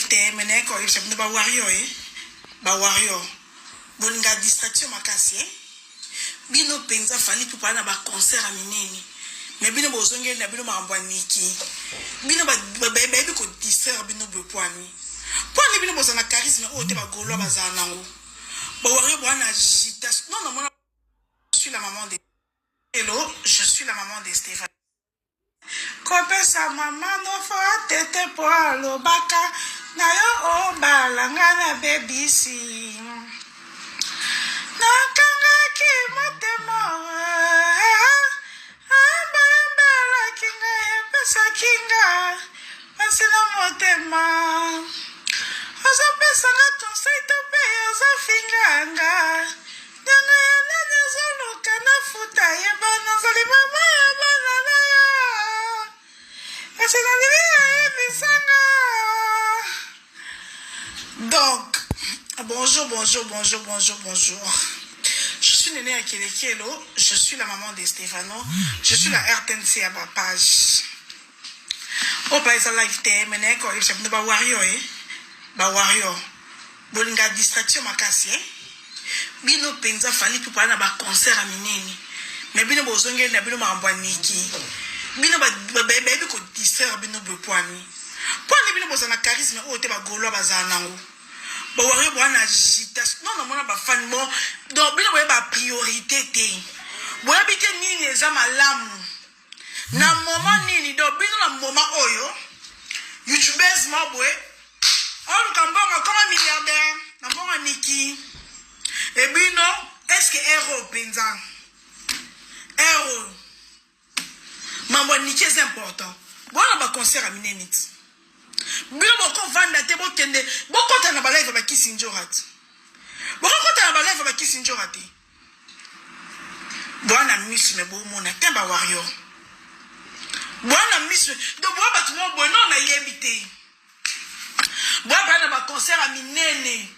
te mais naye koyebisa bino ba warrior eh ba warrior bolinga distraction makasi eh bino penza Fally Ipupa na ba concert ya minene mais bino bozongeli na bino makambo ya Niki bino bayebi ko distraire bino boye poani poani bino bozala na charisme oyo te ba gaulois bazala nango ba warrior boa na agitation non namona je suis la maman de Hello, je suis la maman de Stéphane. Kopesa mama nofo atete po alobaka na yo obala nga na bebisi nakangaki motema bayembelaki ngai epesaki nga pasi na motema ozopesa nga conseil to mpe ozofinga nga Nyongo ya nani ozoluka nafuta ye bana ozali mama ya bana na yo kasi nalingi oyebisa nga donc bonjour bonjour bonjour bonjour bonjour je suis Néné Akelekelo je suis la maman de Stefano je suis la RTNC ya ba page oyo pa eza live te mais naye koyebisa bino ba warrior eh ba warrior bolinga distraction makasi eh bino penza Fally Ipupa na ba concert ya minene mais bino bozongeli na bino makambo ya Niki bino bayebi ko distraire bino boye poani poani bino bozala na charisme oyo te ba gaulois bazala nango ba warrior boa na agitation non namona ba fan bon donc bino boyeba priorité te boyebi te nini eza malamu na moment nini donc bino na moment oyo youtubeuse moko boye oluka mbongo akoma milliardaire na mbongo niki ebino est ce que ero mpenza ero mambo ya niki eza important bwana baconcert ya minene ti bino bokovanda te bokende bokota na balive ya bakisi njora te bokokota na balive ya bakisi njora te Bwana misu me bomona te ba warrior. Bwana misu donc boa bato moko boye non nayebi te. Boa bana ba concert ya minene.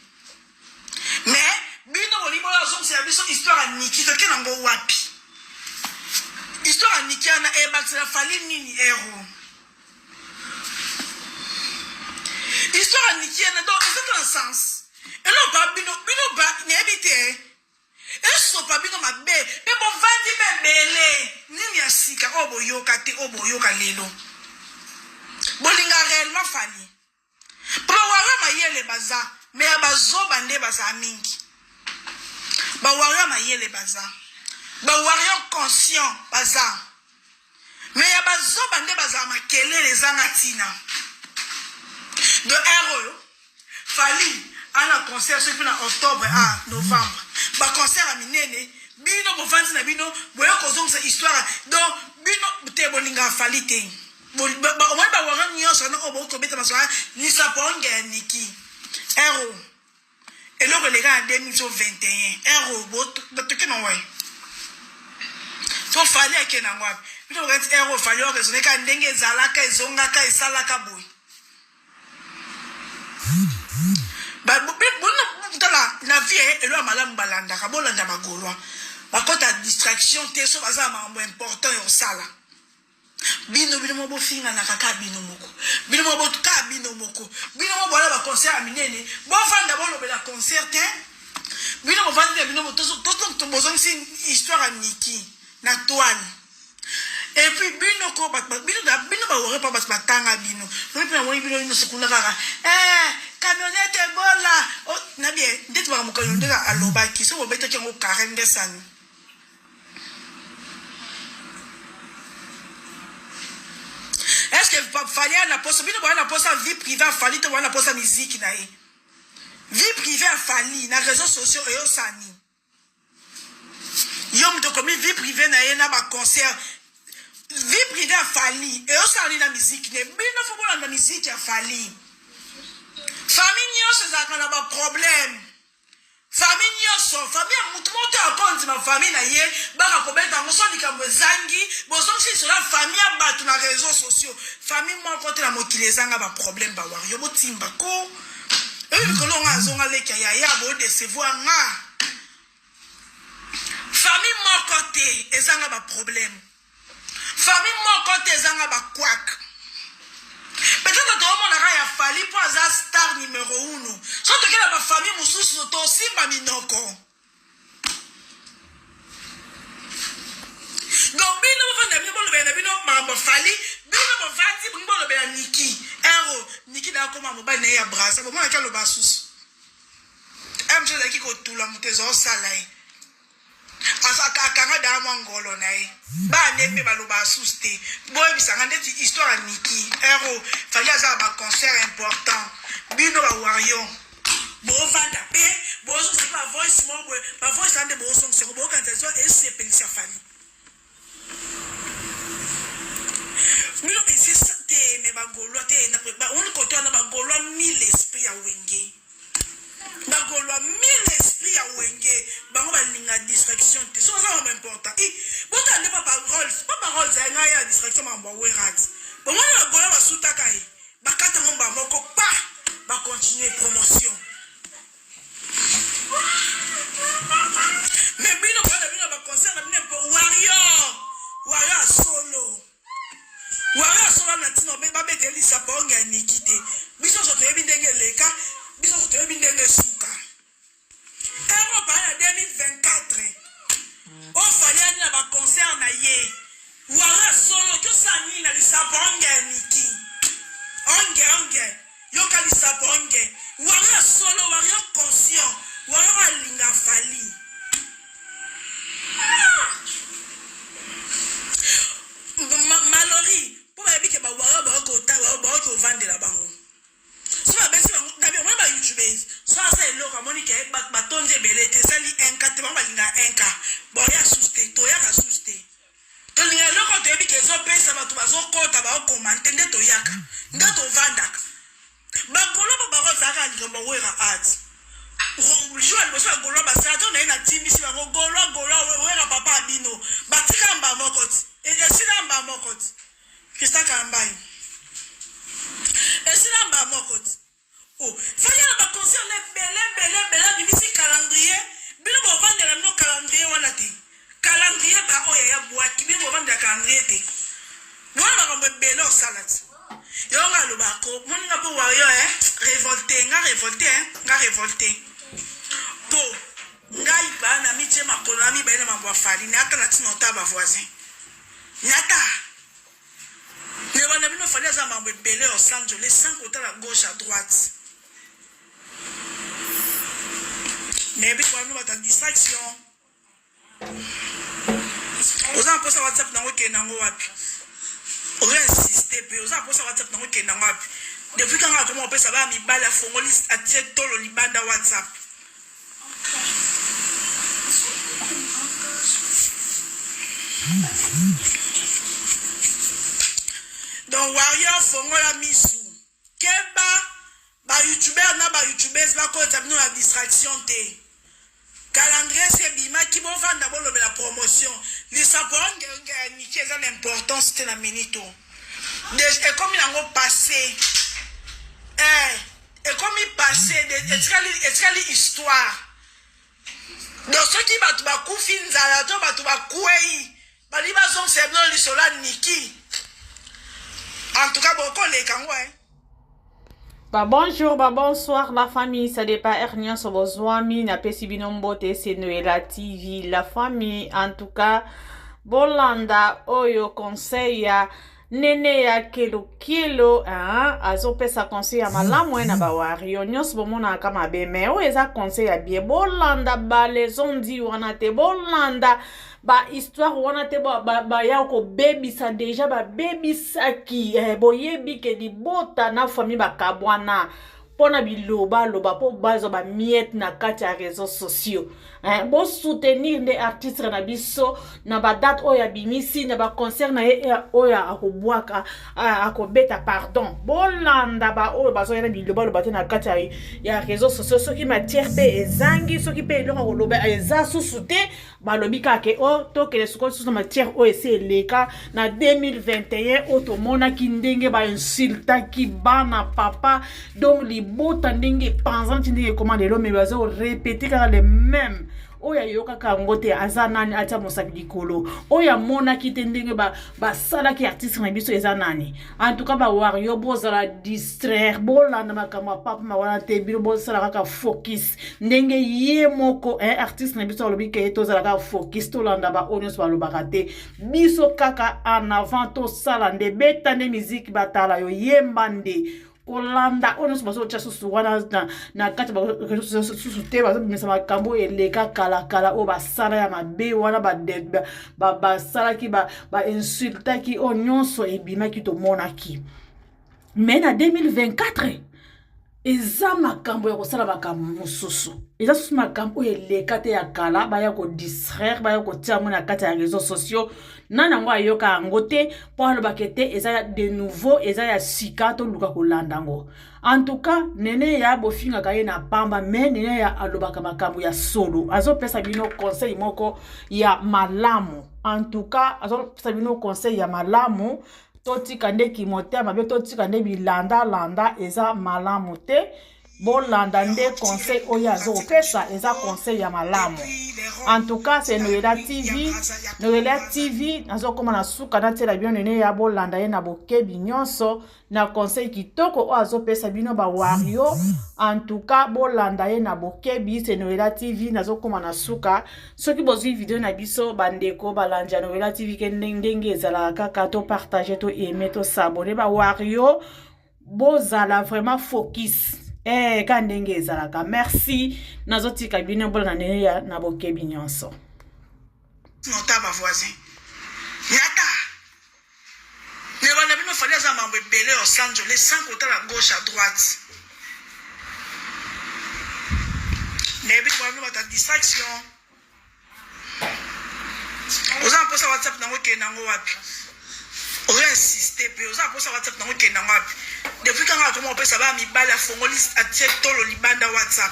Mais bino bolingi boya ozongisela biso histoire ya Niki toke nango wapi? Histoire ya Niki wana ebakisela Fally nini ero? Histoire ya Niki wana donc eza na sens. Eloko ba bino bino ba nayebi te. Esopa bino mabe pe bovandi pe ebele nini ya sika oyo boyoka te oyo boyoka lelo bolinga reellement Fally po ba warrior mayele baza mais ya bazoba nde baza mingi ba warrior mayele baza ba warrior conscient baza mais ya bazoba nde bazala makelele ezanga ntina de heure oyo Fally ana concert soki na octobre a novembre ba concert ya minene bino bovandi na bino boye kozongisa histoire donc bino te bolingaka Fally te omoni bawanga nyonso wana oyo bokoki kobeta masolo lisapo onge ya niki ero eloko eleka na 2021 ero toke na wapi to Fally ake nango wapi bino bokanisi ero Fally oraisonne kaka ndenge ezalaka ezongaka esalaka boye Tala na vie elo ya malamu balandaka bolanda ba golois bakota distraction te so baza na makambo important ya kosala bino bino moko bofinganaka kaka bino moko bino moko kaka bino moko bino moko boala ba concert ya minene bovanda bolobela concert te bino bovandi na bino bozongisi histoire ya Niki na toile Et puis bino ko bat bino da bino ba wore pa bat batanga bino. Lobi pe namoni bino nyonso kuna kaka eh camionnette Ebola oh, na bien ndeti makambo kano ndenge alobaki soki bobetaki yango carré nde sani. Est-ce que Fally na posa bino boya na posa vie privée ya Fally to boya na posa musique na ye? Vie privée ya Fally na réseaux sociaux eyosani. Yo moto okomi vie privée na ye na ba concert vie privée ya Fally eyosala nini na musique ne bino fo bolanda musique ya Fally famille nyonso ezalaka na ba problème famille nyonso famille ya motu moko te akondima famille na ye baka kobeta yango so likambo ezangi bozongisi lisolo ya famille ya bato na réseau sociaux famille moko te na mokili ezanga ba problème ba wario botimba ko oyo likolo nga azonga leki ya yaya bo decevoir nga famille moko te ezanga ba problème famille moko te ezanga ba kwak peut-être toomonaka ya Fally mpo aza star. numero uno. Soki toke na ba famille mosusu tosimba minoko. Donc bino bofanda bino bolobela na bino makambo Fally, bino bovandi bolingi bolobela Nicky. Ero Nicky da akoma mobali na ye ya Brazza, bomonaki aloba susu. MJ azalaki kotula moto ezosala ye. Akanga daa mwa ngolo na ye. Bana mpe baloba susu te. Boyebisa nga ndeti histoire ya Nicky. Ero Fally aza na ba concert important. Bino ba warrior bovanda mpe bozongisa ba voice moko boye, ba voice wana nde bozongisa yango, bokanisa zo esepelisa Fally. Bino esi te me ba gaulois te wani kote wana ba gaulois mille esprit ya wenge. Ba gaulois mille esprit ya wenge bango balinga distraction te soki oza makambo important i botala nde papa Rolls papa Rolls ya ngai ya distraction makambo ya werat bomoni ba gaulois basutaka ye bakata ngo mbala moko pa ba continuer promotion mais bino bana bino ba concert na bino mpo warrior warrior solo warrior solo na ntina babeteli lisapo onge ya niki te biso nyonso toyebi ndenge eleka biso nyonso toyebi ndenge esuka Europe aya na 2024 ofali ani na ba concert na ye wara solo tosala nini na lisapo onge ya niki onge onge yoka lisapo onge wara solo wario conscient wario alinga fali malori mpo bayebi ke bawario baoki kovandela bango so babesi bango na omoni ba youtubers so aza eloko amoni ke bato batondi ebele te esali 1k te bango balinga 1k boya susu te toyaka susu te tolinga eloko toyebi ke ezopesa bato bazokota baokomante nde toyaka nde tovandaka bagolo bo bango ezalaka likambo ya wera art jour ya liboso ya golois basala to naye natimbisi bango golois golois wera papa ya bino batika mba moko ti esila mba moko ti Christian Kalambayi esila mbala moko ti oh fali na ba concert na ebele ebele ebele abimisi calendrier bino bovandela bino calendrier wana te calendrier ba oyo ya bwaki bino bovandela calendrier te wana makambo ebele osala ti yo nga alobako moni nga mpo warrior eh révolté nga révolté eh nga révolté mpo ngai ba na mitie makolo na mibale na mambo ya fali na ata na ntina ota ba voisin Nyata Neba na bino Fally aza mambo ebele Los Angeles sans kotala gauche à droite. Mais bino bino bata distraction. Oza na posa WhatsApp nango kende nango wapi? Ozo insister pe oza na posa WhatsApp nango kende nango wapi? Depuis kanga akoma kopesa bana mibali afongoli atie tolo libanda WhatsApp. Donc warrior fongola misu keba ba youtubeur na ba youtubeuse bakotisa bino na distraction te calendrier si ebimaki bovanda bolobela promotion lisapo ngenge ya niki eza na importance te na minute oyo ekomi yango passé eh. Ekomi passe etikali etikali histoire donc soki bato bakufi nzala to bato bakwei balingi bazongisa bino lisolo ya niki en tout cas bokoleka ngo eh. Ba bonjour, ba bonsoir la famille, ça dépend heure nyonso bozwami napesi bino mbote c'est Noëlla TV la famille en tout cas bolanda oyo conseil ya Nene ya kelokelo hein, azopesa conseil ya malamu ye na bawario nyonso bomonaka mabe me oyo eza conseil ya bien bolanda balezondi wana te bolanda ba histoire wana te baya ba, ba kobebisa deja babebisaki eh, boyebi ke libota na famille bakabwana mpo na bilobaloba mpo bazwa bamiete na kati ya réseaux sociaux eh, bosoutenir nde artiste na biso na badate oyo abimisi na baconcert na ye eh, oyo akobwaka ah, akobeta pardon bolanda baoyo bazoya na bilobaloba te na kati ya, ya réseaux sociaux soki matière mpe ezangi soki mpe eloko koloba eza susu te balobi kaka ke o oh, tokende sikoyo lisusu na matière oyo esi eleka na 2021 oyo tomonaki ndenge bainsultaki bana papa donc libota ndenge epanzanti ndenge ekoma lelo me bazo repete kaka le même. Oyo ayokaka yango te aza nani? Atia mosapi likolo. Oyo amonaki te ndenge basalaki ba artiste na biso eza nani? En tout cas ba wario bozala distraire, bolanda makambo ya papa wana te, bino bosala kaka focus ndenge ye moko eh, artiste na biso alobi ke tozala kaka focus, tolanda ba oyo nyonso balobaka te, biso kaka en avant, tosala nde, beta nde miziki, batala yo, yemba nde. Kolanda oyo nyonso bazotya susu wana na kati susu te, bazobimisa makambo oyo eleka kalakala, oyo basala ya mabe wana, basalaki, bainsultaki, oyo nyonso ebimaki, tomonaki. Mais na 2024 eza makambo ya kosala makambo mosusu, eza susu makambo oyo eleka te ya kala, baya kodistraire, baya kotia yango na kati ya réseaux sociaux. Nani yango ayoka yango te mpo alobaka te eza de nouveau, eza ya sika, toluka kolanda yango. En tout cas Nene ya bofingaka ye na pamba, mais Nene ya alobaka makambo ya solo, azopesa bino conseil moko ya malamu. En tout cas azopesa bino conseil ya malamu. Totika nde kimotema mabe, totika nde bilandalanda, eza malamu te. Bolanda nde conseil oyo azopesa, eza conseil ya malamu. En tout cas c'est Noela TV, Noela TV. Nazokóma na suka, natiela bino Nene ya, bolanda ye na bokebi nyonso na conseil kitoko oyo azopesa bino bawario. En tout cas bolanda ye na bokebi. C'est Noela TV, nazokóma na suka. Soki bozwi video na biso, bandeko balandi ya Noela TV, ke ndenge ezalaka kaka, topartage, toaime, tos'abonner. Bawario bozala vraiment focus ka ndenge ezalaka. Merci, nazotika bino bolanda Ndenge ya na bokebi nyonso. Nota bavoisin yata nebanda bino. Fally aza mambo ebele. Los Angeles sans kotala gauche à droite, nayebi bino bato ya distraction. Oza na mposa WhatsApp nango ekende yango wapi? Ozo insiste mpe oza na mposa WhatsApp nango ekende yango wapi? Depuis kanga akoma kopesa bana mibali, afongoli, atie tolo libanda WhatsApp.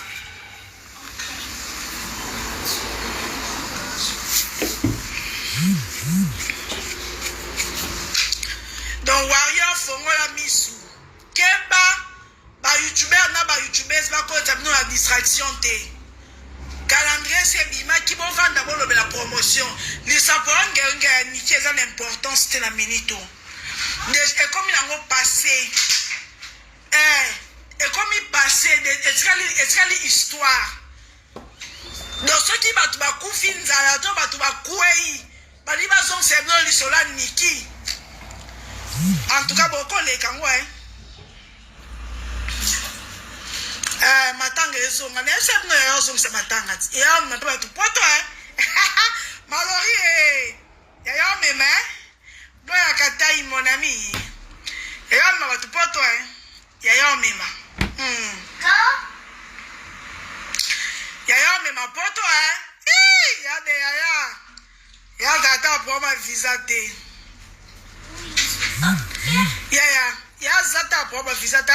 Donc warrior, fongola misu, keba. Bayoutubeur na bayoutubeuse bakota bino na distraction te. Calendrier esi ebimaki, bovanda bolobela promotion. Lisapo ya ngenge ya Niki eza na importance te na minute oyo. Ekomi nango passé, ekomi passé, etikali histoire. Donc soki bato bakufi nzala to bato bakwei, balingi bazongisa bino lisolo ya Niki. En tout cas bokoleka yango. Matanga ezonga, nayebisa bino ya ozongisa matanga ti eya mpe bato poto. Malori yaya omema boyaka tai, mon ami, yaya omema bato poto, yaya omema, yaya omema poto. Ya de yaya ya tata proma visa te, yaya ya aza ta proma visa te.